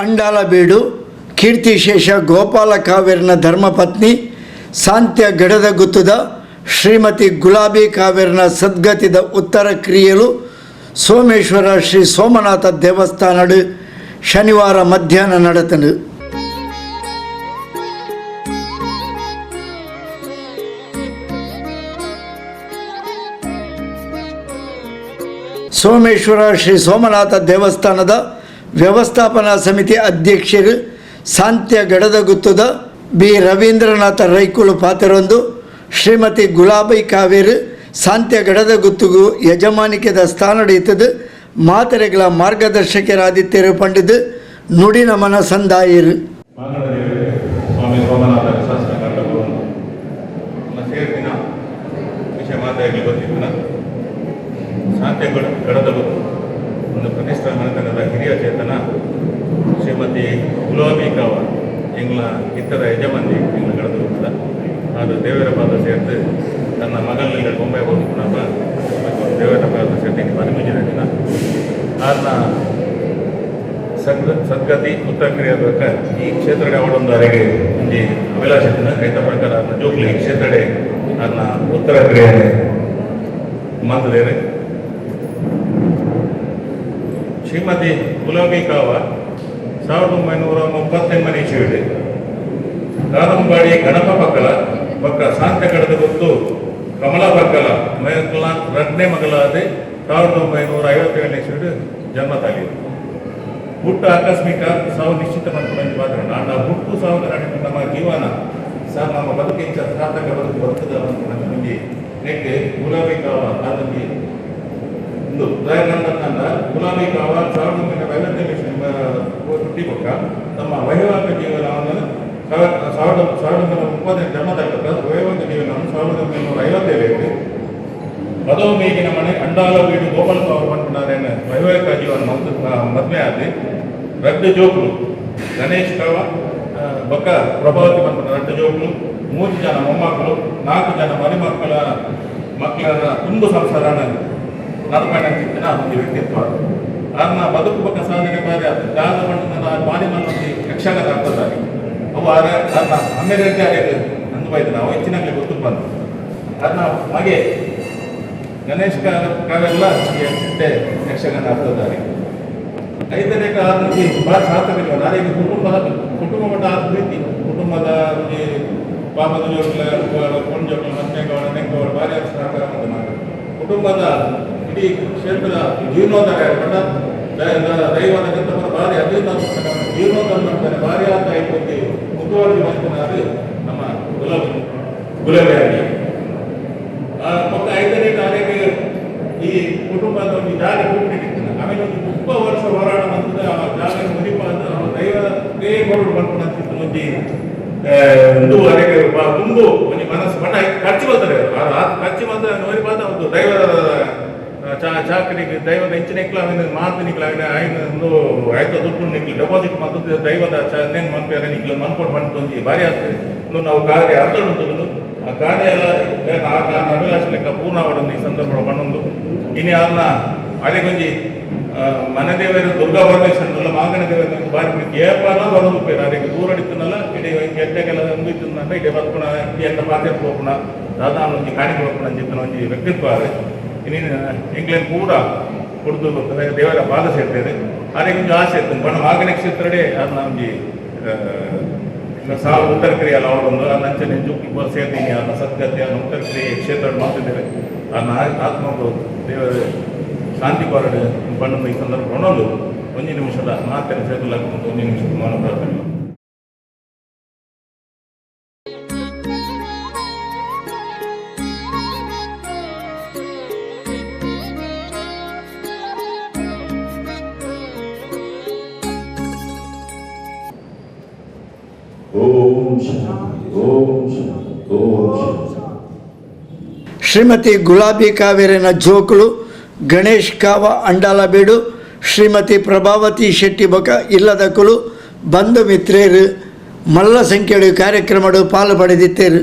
Andalabeedu ಕೀರ್ತಿಶೇಷ Gopala ಕಾವೇರಿನ ಧರ್ಮಪತ್ನಿ ಸಾಂತ್ಯ Gaddada ಗುತ್ತದ ಶ್ರೀಮತಿ ಗುಲಾಬಿ ಕಾವೇರಿನ ಸದ್ಗತಿದ ಉತ್ತರ ಕ್ರಿಯೆಲು ಸೋಮೇಶ್ವರ ಶ್ರೀ ಸೋಮನಾಥ ದೇವಸ್ಥಾನಡು ಶನಿವಾರ ಮಧ್ಯಾಹ್ನ ನಡೆತನು. ಸೋಮೇಶ್ವರ ಶ್ರೀ ಸೋಮನಾಥ ದೇವಸ್ಥಾನದ ವ್ಯವಸ್ಥಾಪನಾ ಸಮಿತಿ ಅಧ್ಯಕ್ಷರು ಸಾಂತ್ಯ ಗಡದಗುತ್ತದ ಬಿ ರವೀಂದ್ರನಾಥ ರೈಕುಲು ಪಾತೆರೊಂದು ಶ್ರೀಮತಿ ಗುಲಾಬಿ ಕಾವೇರು ಸಾಂತ್ಯ ಗಡದಗುತ್ತುಗು ಯಜಮಾನಿಕೆದ ಸ್ಥಾನಡಿತದು ಮಾತೆರೆಗಳ ಮಾರ್ಗದರ್ಶಕರಾದಿತ್ಯರು ಪಂಡಿದು ನುಡಿ ನಮನ ಸಂದಾಯರು. ಮಾಂಗಣದೇವರೇ, ಸ್ವಾಮಿ ಸೋಮನಾಥ ಶಾಸನ ಕಂಡವರು ನಮ್ಮ ಸೇರಿನ ವಿಷಯ ಮಾತಾಗಲಿ ಗೊತ್ತಿತ್ತು. ಸಾಂತ್ಯ ಗಡದ ಗೊತ್ತು ಒಂದು ಪ್ರತಿಷ್ಠಾನ ಮನೆತನದ ಹಿರಿಯ ಚೇತನ ಶ್ರೀಮತಿ ಗುಲಾಬಿ ಕಾವ ಎಂಗ್ಲ ಇತ್ತರ ಯಜಮಾನಿ ಎಂಗ್ಲ ಗಡದ ಗೊತ್ತದ. ಅದು ದೇವರ ಪಾದ ಸೇರ್ತು ತನ್ನ ಮಗನಿಗೆ ಬೊಂಬೆ ಹೋಗ್ಬಿಟ್ಟಪ್ಪ. ದೇವರ ಪಾದ ಸೇರ್ತು ಇನ್ನು 13ನೇ ದಿನ ಆರ್ನ ಸದ್ಗತಿ ಉತ್ತರ ಕ್ರಿಯೆ ಬೊಕ್ಕ ಈ ಕ್ಷೇತ್ರಡೆ ಅವಳೊಂದು ಅರೆಗೆ ಒಂಜಿ ಅಭಿಲಾಷೆತಿನ ಐತ ಪ್ರಕಾರ ಆರ್ನ ಜೋಕ್ಲಿ ಈ ಕ್ಷೇತ್ರಡೆ ಆರ್ನ ಉತ್ತರ ಕ್ರಿಯೆ ಮಂತದೇರೆ. ಶ್ರೀಮತಿ ಗುಲಾಬಿ ಕಾವ 1939ನೇ ಇಸ್ವಿಡ್ ಕಾದಂಬಾಡಿ ಗಣಪ ಪಕ್ಕಲ ಬೊಕ್ಕ ಸಾಂತ್ಯ ಕಡದ ಗೊತ್ತು ಕಮಲಾ ಪಕ್ಕಲ ಮಕ್ಕಳ ರಡ್ನೇ ಮಗಳಾದ 1957ನೇ ಇಸ್ವಿಡ್ ಜನ್ಮ ತಾಳಿದರು. ಹುಟ್ಟು ಆಕಸ್ಮಿಕ, ಸಾವು ನಿಶ್ಚಿತ ಮನ್ಪುನಂಚ ಮಾತ್ರ. ಆಂಡ ಹುಟ್ಟು ಸಾವು ನಡುವೆ ನಮ್ಮ ಜೀವನ ಸಹ ನಮ್ಮ ಬದುಕಿಂಚ ಸಾರ್ಥಕ ಬದುಕು ಬದುಕದ ಒಂಜಿ ನೆಕ್ ಗುಲಾಬಿ ಕಾವ ಆದಂಜಿ ಒಂದು ದಯಾನಂದ. ಗುಲಾಬಿ ಕಾವ 1950ನೇ ಹುಟ್ಟಿ ಬೊಕ್ಕ ತಮ್ಮ ವೈವಾಹಿಕ ಜೀವನವನ್ನು ಸಾವಿರದ ಸಾವಿರದ ಒಂಬೈನೂರ ಮುಪ್ಪತ್ತೆಂಟು ಜನ್ಮ ತಾಳಿದ ವೈವಾಹಿಕ ಜೀವನವನ್ನು 1957 ಪದವು ಮೇಗಿನ ಮನೆ ಅಂಡಾಲ ವೀಡು ಗೋಪಾಲ ಕಾವ ಪನ್ಪುನಾರೆನ್ ವೈವಾಹಿಕ ಜೀವನ ಮದ್ಮೆ ಆದ್ ರಡ್ಡು ಜೋಕುಲು ಗಣೇಶ್ ಕಾವ ಬೊಕ್ಕ ಪ್ರಭಾವತಿ ಪನ್ಪುನ ರಡ್ಡು ಜೋಕುಲು, ಮೂರು ಜನ ಮೊಮ್ಮಕ್ಕಳು, ನಾಲ್ಕು ಜನ ಮರಿಮಕ್ಕಳ ಮಕ್ಕಳ ತುಂಬು ಸಂಸಾರನ ನಡಪಣಂಚಿತ್ತಿನ ಒಂದು ವ್ಯಕ್ತಿತ್ವ. ಆರ್ನ ಬದುಕು ಬೊಕ್ಕ ಸಾಧನೆ ಬಾರಿ ದಾದ ಪಂಡ ಬಾರಿ ಮಲ್ಲೊಂದು ಯಕ್ಷಗಾನ ಆಗ್ತದಾಗಿ ಅವು ಆರ ಆರ್ನ ಅಮ್ಮೆರೆಡ್ಡಿ ಆರೇಗ್ ಅಂದು ಬೈದ ನಾವು ಹೆಚ್ಚಿನಾಗ್ಲಿ ಗೊತ್ತು ಬಂದು ಆರ್ನ ಮಗೆ ಗಣೇಶ್ ಕಾವೆಲ್ಲ ಎಡ್ಡೆ ಯಕ್ಷಗಾನ ಆಗ್ತದಾರಿ. ಐದನೇ ಆರ್ನಂಜಿ ಭಾಳ ಸಾರ್ಥಕ ಜೀವನ. ಆರೆಗ್ ಕುಟುಂಬದ ಕುಟುಂಬ ಮಟ್ಟ ಆದ ಪ್ರೀತಿ, ಕುಟುಂಬದ ಒಂಜಿ ಪಾಪದ ಜೋಕ್ಲ, ಪೊಣ್ಣು ಜೋಕ್ಲ ಮದ್ಮೆಗವಳ ನೆಂಕವಳ ಭಾರಿ ಸಹಕಾರ ಮಾತ್ರ. ಕುಟುಂಬದ ಇಡೀ ಕ್ಷೇತ್ರದ ಜೀರ್ಣೋದ್ಧಾರ ಪಂಡ ದೈವದ ಗಂತ ಭಾರಿ ಅಜೀರ್ಣ ಜೀರ್ಣೋದ್ಧಾರ ಮಾಡ್ತಾರೆ. ಭಾರಿ ಆದ ಐದು ಮುತುವರ್ಜಿ ಮಲ್ಪುನಾರು ನಮ್ಮ ಗುಲಾಬಿ ಗುಲಾಬಿ ಆಗಿ. ಬೊಕ್ಕ ಐದನೇ ತಾರೀಕು ಈ ಕುಟುಂಬದ ಒಂದು ಜಾಗ ಕೂಪಿಟ್ಟಿತ್ತು. ಆಮೇಲೆ ಒಂದು 30 ವರ್ಷ ಹೋರಾಟ ಬಂತದೆ. ಆ ಜಾಗ ಮುನಿಪಾದ ದೈವ ಕೊರಡು ಮಲ್ಪುನಂಚಿತ್ತು ಒಂಜಿ ಒಂದು ಅರೆಗೆ ತುಂಬು ಒಂಜಿ ಮನಸ್ಸು ಬಟ್ ಖರ್ಚು ಬರ್ತಾರೆ. ಖರ್ಚು ಬಂದ ನೋರಿಪಾದ ಒಂದು ದೈವದ ಚಾಕರಿಗೆ ದೈವದ ಇಂಚಿನ ಅವನ ಮಾತು ನಿಕ್ಲ ಅವನ ಆಯ್ನ ಒಂದು ಆಯ್ತು ದುಡ್ಡು ನಿಕ್ಲು ಡೆಪಾಸಿಟ್ ಮಾಡ್ತದೆ. ದೈವದ ಚನ್ನೇನು ಮನ್ಪೇರೆ ನಿಕ್ಲು ಮನ್ಕೊಡು ಬಂತು ಒಂಜಿ ಭಾರಿ ಆಗ್ತದೆ. ಇನ್ನು ನಾವು ಕಾರ್ಯ ಅರ್ಥ ಉಂಟು. ಆ ಕಾರ್ಯ ಎಲ್ಲ ಆ ಅಭಿಲಾಷ ಲೆಕ್ಕ ಪೂರ್ಣ ಅವಡೊಂದು ಈ ಸಂದರ್ಭ ಪನ್ನೊಂದು ಇನಿ ಅನ್ನ ಅರೆಗೊಂಜಿ ಮನೆ ದೇವರು ದುರ್ಗಾ ಪರಮೇಶ್ವರನಲ್ಲ, ಮಾಂಗಣ ದೇವರ ಬಾರಿ ಪ್ರೀತಿ. ಏಪಾಲ ಬರೋದು ಪೇರು ಅರೆಗೆ ದೂರಡಿತ್ತನಲ್ಲ ಇಡೀ ಕೆಟ್ಟಗೆಲ್ಲ ಒಂದು ಇತ್ತಂದ್ರೆ ಇಡೀ ಬದುಕುಣ ಎಂತ ಪಾತ್ರೆ ಹೋಗುಣ ದಾದಾ ಒಂಜಿ ಕಾಣಿಕೆ ಹೋಗುಣ ಅಂಚಿತ್ತಿನ ಒಂಜಿ ವ್ಯಕ್ತಿತ್ವ ಆರೆ. ಇನ್ನೇನು ಎಂಕ್ಲೆನ್ ಪೂರ ಕುಡ್ದು ದೇವರ ಪಾದ ಸೇರ್ತೇವೆ. ಅರೆಗೆ ಒಂಜಿ ಆಸೆ ಇತ್ತು ಬಣ್ಣ ಮಾಗಣ ಕ್ಷೇತ್ರಡೆ ಅದನ್ನ ಒಂಜಿ ಸಾವು ಉತ್ತರ ಕ್ರಿಯೆ ಅಲ್ಲ ಅವಳೊಂದು ಅಂಚನೆ ಜುಕ್ಕಿ ಸೇರ್ತೀನಿ. ಅದನ್ನ ಸದ್ಗತಿ ಅದನ್ನ ಉತ್ತರ ಕ್ರಿಯೆ ಕ್ಷೇತ್ರ ಮಾಡ್ತಿದ್ದೇವೆ. ಅದನ್ನ ಆತ್ಮ ದೇವರ ಶಾಂತಿ ಕೊರಡು ಪಣ್ಣು ಈ ಸಂದರ್ಭ ಒಂದೊಂದು ಒಂಜಿ ನಿಮಿಷದ ಮಾತಿನ ಸೇರ್ಲಾಕ ಒಂದು ನಿಮಿಷದ ಮೌನ ಪ್ರಾರ್ಥನೆ. ಓಂ ಶಾಂತಿ, ಓಂ ಶಾಂತಿ, ಓಂ ಶಾಂತಿ. ಶ್ರೀಮತಿ ಗುಲಾಬಿ ಕಾವೇರಿನ ಜೋಕುಲು ಗಣೇಶ್ ಕಾವ ಅಂಡಾಲಬೀಡು, ಶ್ರೀಮತಿ ಪ್ರಭಾವತಿ ಶೆಟ್ಟಿ ಬೊಕ ಇಲ್ಲದಕುಲು, ಬಂಧು ಮಿತ್ರೇರು ಮಲ್ಲ ಸಂಖ್ಯೆಡು ಕಾರ್ಯಕ್ರಮಡು ಪಾಲು ಪಡೆದಿತ್ತೇರು.